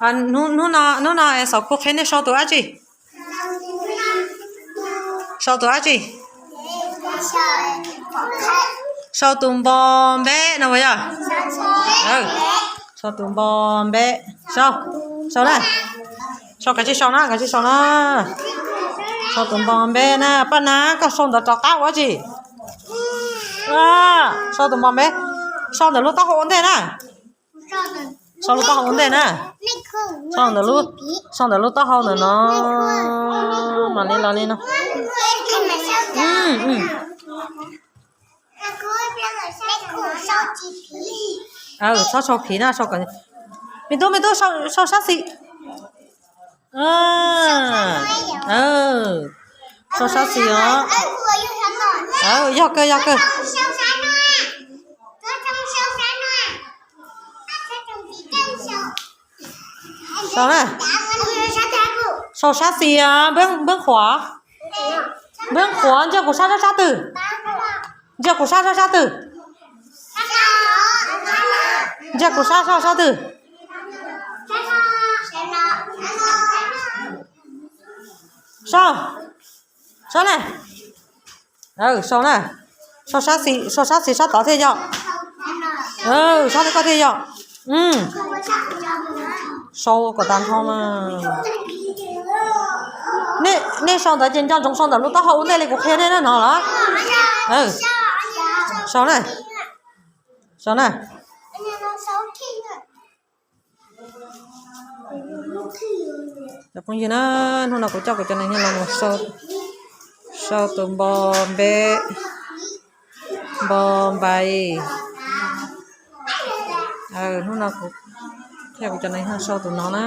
Hnub no, hnub no Xov Khuj qhia nej sau tus dab tsi? Sau tus dab tsi? Sau tus npo npeb no puas yog? Sau tus npo npeb. Sau, sau na. Sau kav tsij sau na, kav tsij sau na. Sau tus npo npeb na. Paj Nab, koj sau ntawv rov qab ua dab tsi? Sau tus npo npeb. Sau ntawm lub taub hau ua ntej na. Sau lub taub hau ua ntej na. Sau ntawm lub, sau ntawm lub taub hau ntawm no. Mam li los li no. Txhob sau phiv na, sau kom, me tub, me tub, sau sab xis. Sau sab xis os. Yog kawg, yog kawg. Sau na. Sau sab xis, npawb qhuav. Npawb qhuav, ntsia kuv sab sab twg. Ntsia kuv sab sab sab twg. Ntsia kuv sab sab sab twg. Sau, sau na. Sau na. Sau sab xis, sau sab xis sab tod thiaj yog. Sab li koj thiaj yog. Sau kom tag nrho mas. Nej sau ntawd ces nco ntsoov sau ntawm lub taub hau ua ntej li kuv qhia nej no los. Sau na. Sau na. Cov phooj ywg na, hnub no kuv coj kuv cov neeg nyob los mus sau tus npo npeb, npo npais. Hnub no kuv thiab kuv cov neeg nyob sau tus no na.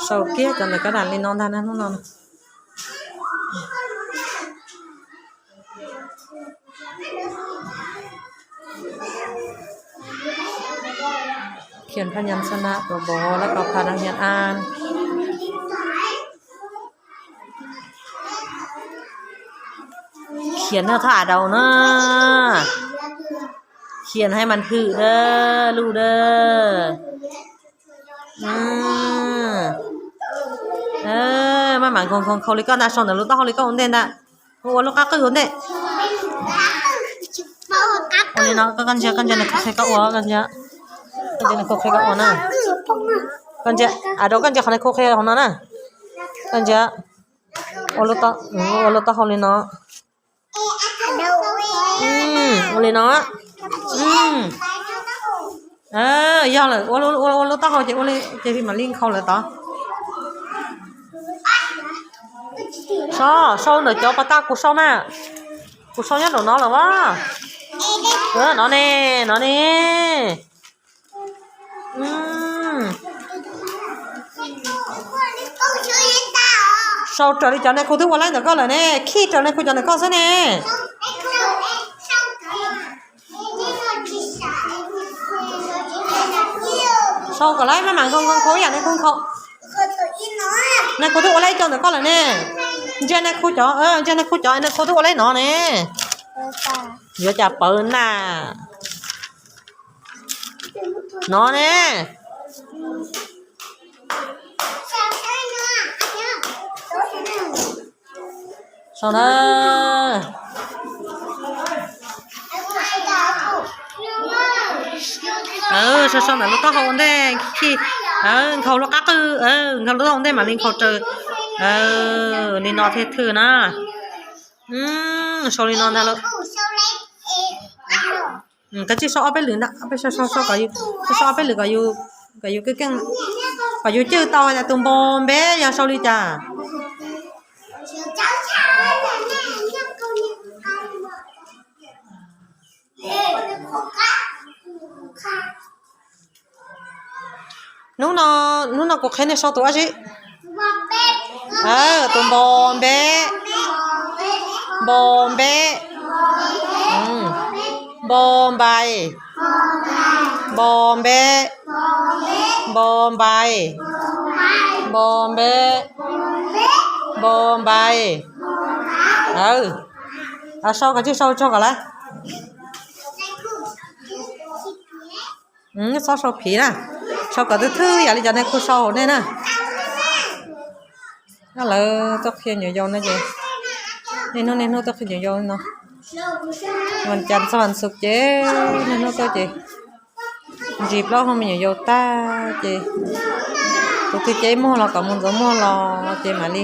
Sau kiag cov ntawm kab dam li no ntag na hnub no. Khian phaj nyas xab nab tua bov lab kau pha dab nyas ab. Khian na thaj daus na. Khian hais mas hwm dab luj dab. Maj mam nkhaus nkhaus nkhaus li koj ntag, sau ntawm lub taub hau li koj ua ntej ntag. Ua lub qab qwj ua ntej. Ua li no, koj ntsia, koj ntsia nais khu qhia koj ua, koj ntsia. Koj ntsia nais khu qhia koj ua na. Koj ntsia, a rau koj ntsia qhov nais khu qhia hauv no na. Koj ntsia. Ua lub taub hau li no. Ua li no. Yog lawm, ua lub taub hau ces ua li, ces mam li nkhaus lawm tod. Sau, sau ntawm cov pas tag kuv sau na. Kuv sau nyob nraum no lawm as. No ne, no ne. Sau raws li cov nais khu twb ua laib ntawm koj lawm ne, khij raws nais khu cov ntawm koj xwb ne. Sau kom laib, maj mam nkhaus nkhaus nkhaus ib yam nais khu nkhaus. Nais khu twb ua laib cov ntawm koj lawm ne. Ntsia nais khu cov, ntsia nais khu cov, nais khu twb ua laib no ne. Yuav cas pawv na. No ne. Sau na. Sau sau ntawm lub taub hau ua ntej, nkhaus lub qab qwj, nkhaus lub taub hau ua ntej mam li nkhaus raws. Li no thiaj thwj na. Sau li no ntag lauj. Koj tsij sau ob peb lwm ntag, sau sau sau kom yus, sau ob peb lwm kom yus, kom yus keej keej, kom yus cwj tau hais tias tus npo npeb yog sau li cas. Hnub no, hnub no kuv qhia nej sau tus dab tsi? Tus npo npeb. Npo npeb. Npo npais. Npo npeb. Npo npais. Npo npeb. Npo npais. Sau kom tsij sau tso kom lawm. Txhob sau phiv na. Sau kom twb thwj yam li cov nej kuj sau hauv nej na. Lawv tuaj qhia nyuam yaus no ces niaj hnub niaj hnub tuaj qhia nyuam yaus no. Vas cas txog vas xuv ces niaj hnub tuaj ces ntsis plaub hau me nyuam yaus tag ces tus twg ceb muag los kom mus ntxuav muag los ces mam li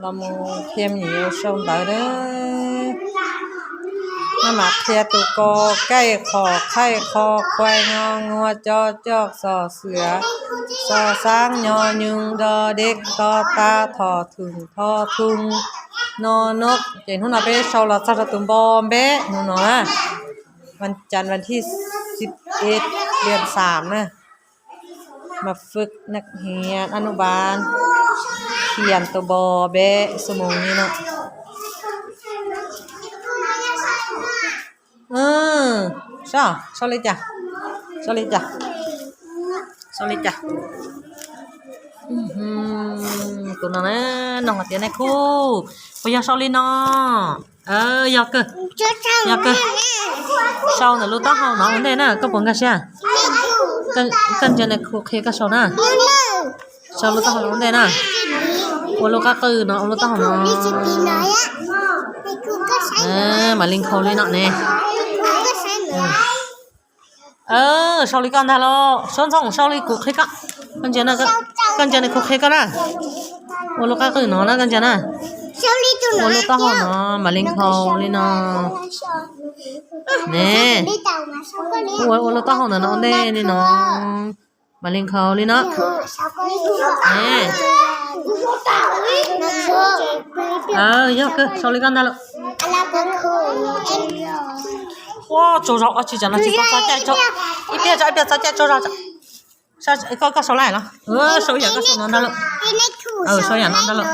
los mus qhia me nyuam yaus sau ntawv na. Maj mam qhia tus ko kaij qhos khaij qho khuai ngo ngua co coj xos xwm xos xab nyo nyo do dej to ta thom thwm tho thung no no. Ces hnub no peb sau los txog rau tus npo npeb hnub no na. Vas cas vas thij xib ej lias xam na. Mas fwj naj hias aj nub npas hias tus npo npeb xu mus ni no. Sau, sau li cas? Sau li cas? Sau li cas? Tus no na, nug hais tias nais khu puas yog sau li no? Yog kawg, yog kawg. Sau ntawm lub taub hau no ua ntej na, koj puas nkag siab? Koj ntsia nais khu qhia koj sau na. Sau lub taub hau no ua ntej na. Ua lub qab qwj no, ua lub taub hau no. Mam li nkhaus li no ne. Sau li koj ntag los, Suab Ntxoog, sau li kuv qhia koj. Koj ntsia, koj ntsia nais khu qhia koj na. Ua lub qab qwj no na, koj ntsia na. Ua lub taub hau no, mam li nkhaus li no. Ne, ua, ua lub taub hau ntawm no ua ntej li no. Mam li nkhaus li no. Ne, yog kawg, sau li koj ntag lawm. Ua tsaug zog, tsis tsam no tsis tau txog caij tso. Ib pliag tso, ib pliag txog caij tsaug zog. Koj, koj sau lawm los? Sau yam koj sau no ntag lawm. Sau yam no ntag lawm.